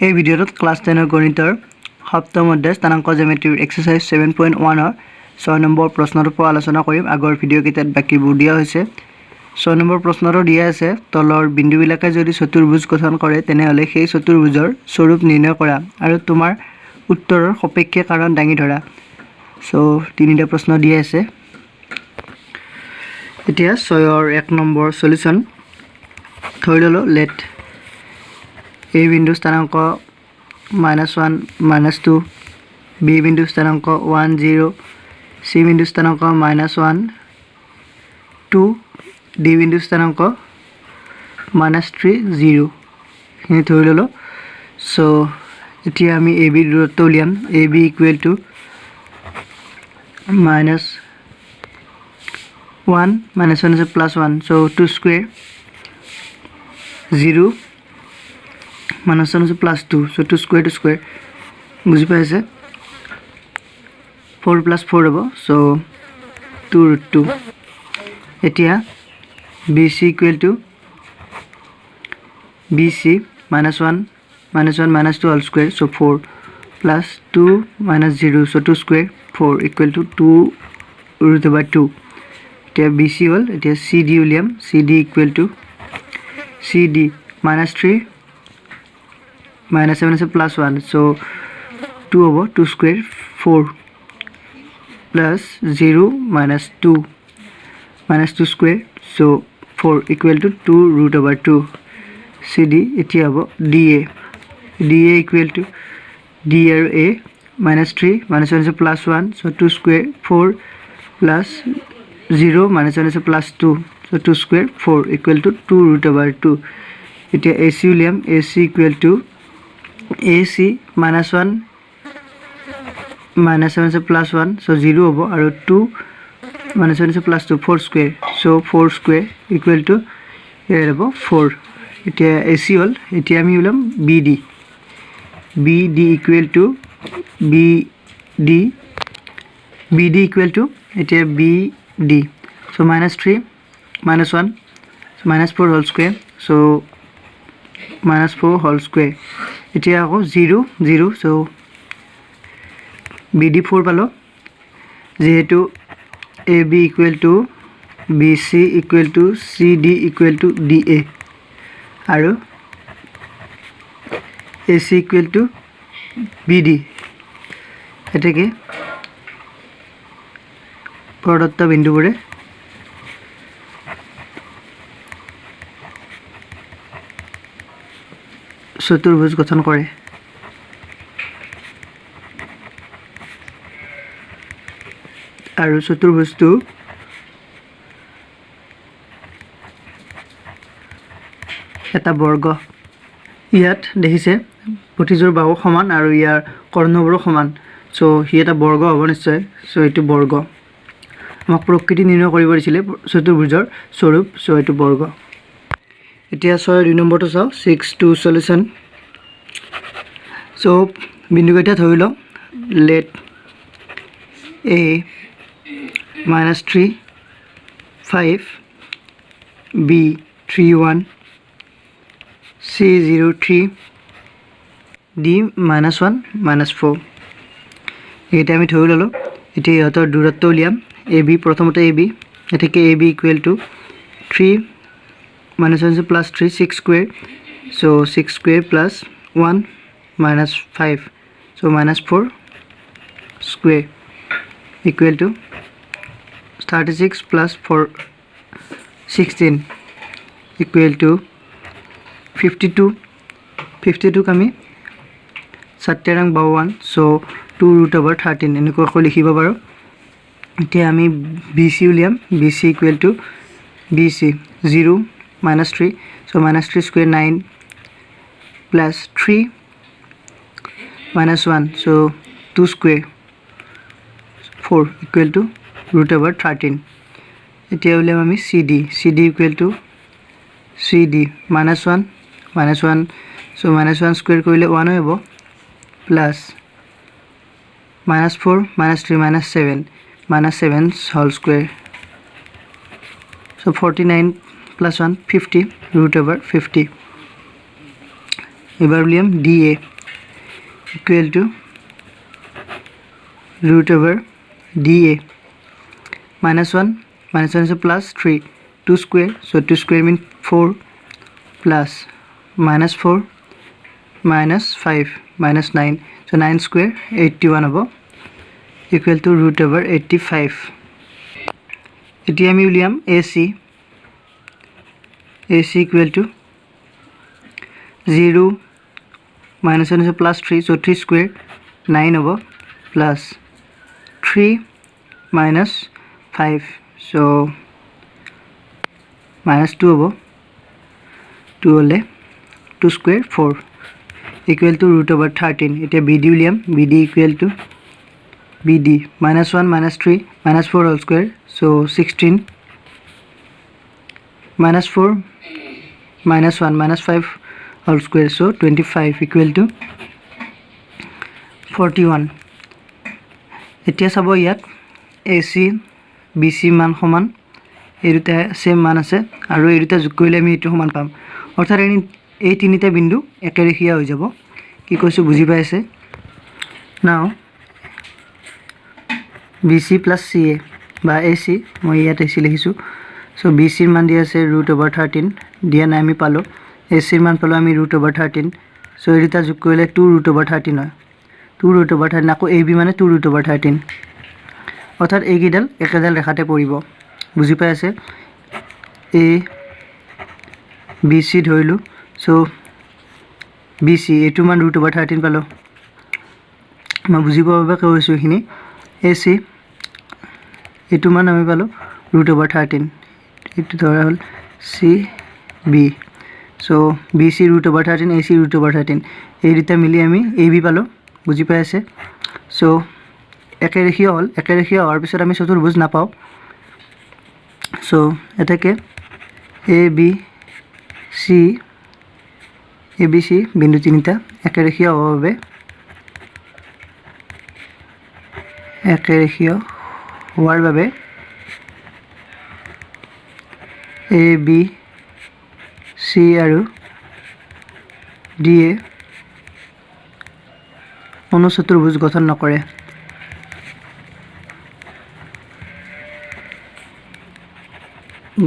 এই ভিডিঅ'টোত ক্লাছ 10ৰ গণিতৰ সপ্তম অধ্যায় স্থানাংক জ্যামিতিৰ এক্সাৰচাইজ 7.1ৰ 6 নম্বৰ প্ৰশ্নটোৰ পৰা আলোচনা কৰিম। আগৰ ভিডিঅ'কেইটাত বাকীবোৰ দিয়া হৈছে। 6 নম্বৰ প্ৰশ্নটো দিয়া আছে, তলৰ বিন্দুবিলাকে যদি চতুৰ্ভুজ গঠন কৰে, তেনেহ'লে সেই চতুৰ্ভুজৰ স্বৰূপ নিৰ্ণয় কৰা আৰু তোমাৰ উত্তৰৰ সপক্ষে কাৰণ দাঙি ধৰা। চ' তিনিটা প্ৰশ্ন দিয়া আছে। এতিয়া 6ৰ 1 নম্বৰ চলিউশ্যন ধৰি ল'লোঁ। লেট এ বিন্দু স্থানাংক -1, -2, বি বিন্দু স্থানাংক 1, 0, চি বিন্দু স্থানাংক -1, 2, ডি বিন্দু স্থানাংক -3, 0। এইখিনি ধৰি ল'লোঁ। চ' এতিয়া আমি এ বিৰ দূৰত্ব উলিয়াম। AB equal to -1, -1 আছে +1, so 2 square, 0, -1 আছে +2, so 2 square, 2 square, বুজি পাইছে? ফ'ৰ প্লাছ ফ'ৰ হ'ব, চ' টু ৰুট টু। এতিয়া BC equal to BC -1, -1, -2 whole square, so 4 plus 2 minus 0, so 2 square, 4 equal to 2 root over 2। এতিয়া বি চি হ'ল। এতিয়া C D উলিয়াম। CD equal to CD -3, minus 7 আছে plus one, চ' two হ'ব, 2 square, 4 plus 0 minus 2, minus 2 square, so 4 equal to 2 root over 2, CD। এতিয়া হ'ব DA। DA equal to D আৰু এ, -3, -1 আছে plus 1, so 2 square, 4 plus 0, -1 আছে plus 2, so 2 square, 4 equal to 2 root over 2। এতিয়া এ C উলিয়াম। AC equal to AC -1, -1 আছে plus one, চ' zero' হ'ব আৰু টু মাইনাছ ওৱান আছে plus 2, 4 square, so 4 square equal to ইয়াত হ'ব ফ'ৰ। এতিয়া এ চি হ'ল। এতিয়া আমি উলিয়াম BD। BD equal to BD, BD equal to এতিয়া BD, so -3, -1, -4 whole square, so -4 whole square। এতিয়া আকৌ 0, 0, so BD 4 পালোঁ। যিহেতু AB equal to BC equal to CD equal to DA আৰু AC equal to BD, এতেকে প্ৰদত্ত বিন্দুবোৰে চতুৰ্ভুজ গঠন কৰে আৰু চতুৰ্ভুজটো এটা বৰ্গ। ইয়াত দেখিছে, প্ৰতিযোৰ বাহু সমান আৰু ইয়াৰ কৰ্ণবোৰো সমান। চ' সি এটা বৰ্গ হ'ব নিশ্চয়। চ' এইটো বৰ্গ। আমাক প্ৰকৃতি নিৰ্ণয় কৰিব দিছিলে, চতুৰ্ভুজৰ স্বৰূপ। চ' এইটো বৰ্গ। এতিয়া 6ৰ 2 নম্বৰটো চাওঁ, 6.2 চলিউশ্যন। চ' বিন্দুকেইটা ধৰি লওঁ। Let A -3, 5, B 3, 1, C 0, 3, D -1, -4। এইকেইটা আমি ধৰি ল'লোঁ। এতিয়া ইহঁতৰ দূৰত্ব উলিয়াম। এ বি প্ৰথমতে, এ বি এতেকে AB equal to 3, -1 plus 3, 6 square, so 6 square plus 1 minus 5, so -4 square equal to 36 plus 4, 16 equal to 52। 52ক আমি সাত তেৰং 52, so 2 root over 13 এনেকুৱাকৈ লিখিব পাৰোঁ। এতিয়া আমি বি চি উলিয়াম। BC equal to BC 0, -3, so -3 square, 9 plus 3 minus 1, so 2 square, 4 equal to root over 13। এতিয়া উলিয়াম আমি CD। CD equal to CD -1, -1, so -1 square কৰিলে ওৱানেই হ'ব, plus -4, -3, -7, -7 whole square, so 49 plus 1, 50, root over 50। এবাৰ উলিয়াম D A equal to root over D A minus one, minus one হৈছে plus three, two square, so two square mean four, plus minus four minus five minus nine, so nine square 81 হ'ব, equal to root over 85। এতিয়া আমি উলিয়াম A C, A C equal to zero minus one হৈছে plus three, so three square nine হ'ব, plus three minus five, so minus two হ'ব, two হ'লে two square four equal to root over 13। এতিয়া B D উলিয়াম, B D equal to B D minus one minus three minus four whole square, so 16 minus four minus one minus five whole square, so 25 equal to 41। এতিয়া চাব ইয়াত এ C B C মান সমান, এই দুটা same মান আছে আৰু এই দুটা যোগ কৰিলে আমি এইটো সমান পাম। অৰ্থাৎ এই তিনিটা বিন্দু একেৰেখীয়া হৈ যাব। কি কৈছোঁ বুজি পাইছে? Now B C plus C A বা এ চি, মই ইয়াত এ চি লিখিছোঁ। চ' বি চিৰ মান দিয়া আছে ৰুট অভাৰ 13, দিয়া নাই আমি পালোঁ। এ চিৰ মান পালোঁ আমি ৰুট অভাৰ 13। চ' এই দুটা যোগ কৰিলে টু ৰুট অভাৰ 13 হয়, টু ৰুট অভাৰ 13। আকৌ এ বি মানে টু ৰুট অভাৰ 13। অৰ্থাৎ এইকেইডাল একেডাল ৰেখাতে পৰিব। বুজি পাই আছে? এ বি চি ধৰিলোঁ, চ' বি চি এইটো মান ৰুট অভাৰ 13 পালোঁ। মই বুজি পোৱাৰ বাবে কৈ আছোঁ এইখিনি। এ চি এইটো মান আমি পালোঁ ৰুট অভাৰ 13। এইটো ধৰা হ'ল C B, so B C root over 13, A C root over 13, এই দুটা মিলি আমি এ বি পালোঁ। বুজি পাই আছে? চ' একেৰেখীয় হ'ল। একেৰেখীয় হোৱাৰ পিছত আমি চতুৰ্ভুজ নাপাওঁ। চ' এতেকে A B C, A B C বিন্দু তিনিটা একেৰেখীয় হ'বৰ বাবে, একেৰেখীয় হোৱাৰ বাবে এ বি চি আৰু ডি এ অনুচতুৰ্ভুজ গঠন নকৰে।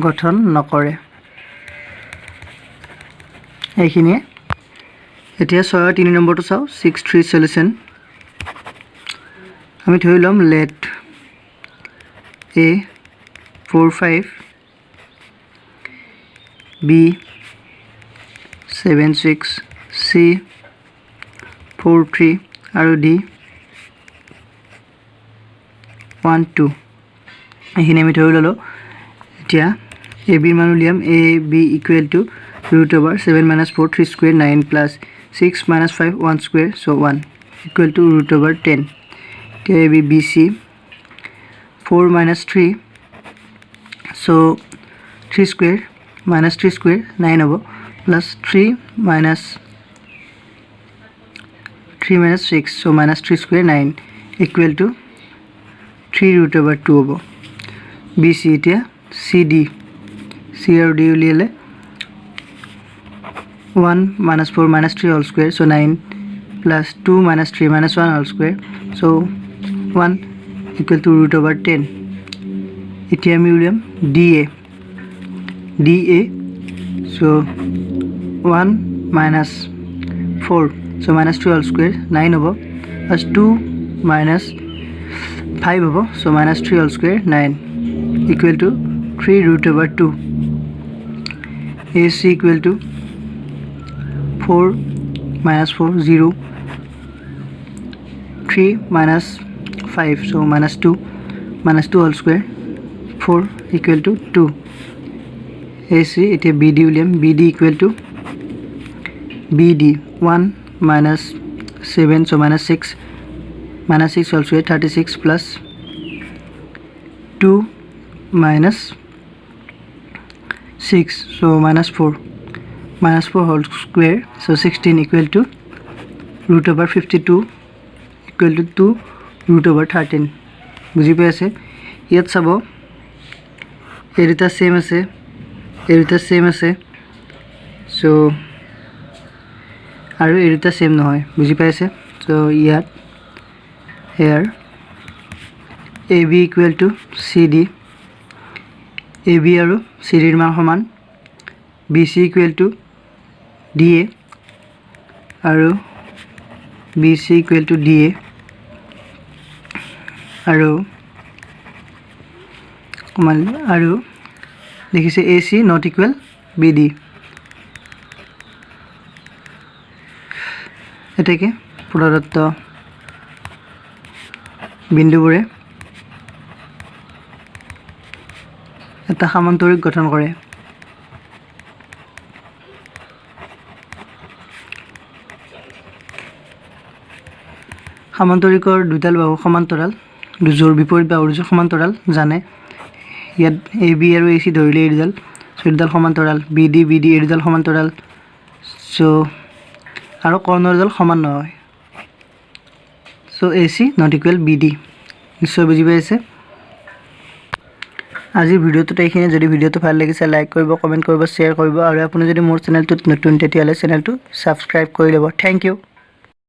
গঠন নকৰে। এইখিনিয়ে। এতিয়া ছয়ৰ তিনি নম্বৰটো চাওঁ, 6-3 চলিউশ্যন। আমি ধৰি ল'ম let A 4 5, B 7 6, C 4 3 আৰু ডি 1 2। এইখিনি আমি ধৰি ল'লোঁ। এতিয়া এ বিৰ মান উলিয়াম। A B equal to root over 7 minus 4 3 square 9 plus 6 minus 5 1 square, so 1 equal to root over 10। এতিয়া A B B C 4 minus 3, so 3 square minus 3 square 9 হ'ব, plus 3 minus 3 minus 6, so minus 3 square 9 equal to 3 root over 2 হ'ব। B C. এতিয়া C D, C আৰু D উলিয়ালে 1 minus 4 minus 3 whole square, so 9 plus 2 minus 3 minus 1 whole square, so 1 equal to root over 10। এতিয়া আমি উলিয়াম D A, D A, so 1 minus 4, so minus 3 whole square 9 হ'ব, plus 2 minus 5 হ'ব, so minus 3 whole square 9 equal to 3 root over 2। A C equal to 4 minus 4 0, 3 minus 5, so minus 2, minus 2 whole square 4 equal to 2। A C. এতিয়া B D উলিয়াম। B D equal to B D 1 minus 7, so minus 6, minus 6 whole square 36 plus 2 minus 6, so minus 4, minus 4 whole square, so 16 equal to root over 52 equal to 2 root over 13। বুজি পাইছে? ইয়াত চাব এই দুটা same আছে, এই দুটা ছেম আছে। চ' আৰু এই দুটা ছেম নহয়, বুজি পাইছে? চ' ইয়াত here A B equal to C D, A B আৰু চি ডিৰ মান সমান, B C equal to D A আৰু B C equal to D A আৰু আৰু দেখিছে A C not equal B D। এতেকে প্ৰদত্ত বিন্দুবোৰে এটা সামান্তৰিক গঠন কৰে। সামান্তৰিকৰ দুডাল বাহু সমান্তৰাল, দুযোৰ বিপৰীত বাহুৰ দুযোৰ সমান্তৰাল জানে। ইয়াত এ বি আৰু এ চি ধৰিলে এই দুডাল, চ' এই দুডাল সমান্তৰাল, বি ডি বি ডি এই দুডাল সমান্তৰাল। চ' আৰু কৰ্ণৰ দুডাল সমান নহয়। So A C not equal B D, নিশ্চয় বুজি পাইছে। আজিৰ ভিডিঅ'টোত এইখিনি। যদি ভিডিঅ'টো ভাল লাগিছে, লাইক কৰিব, কমেণ্ট কৰিব, শ্বেয়াৰ কৰিব আৰু আপুনি যদি মোৰ চেনেলটোত নতুন, তেতিয়াহ'লে চেনেলটো ছাবস্ক্ৰাইব কৰি ল'ব। Thank you.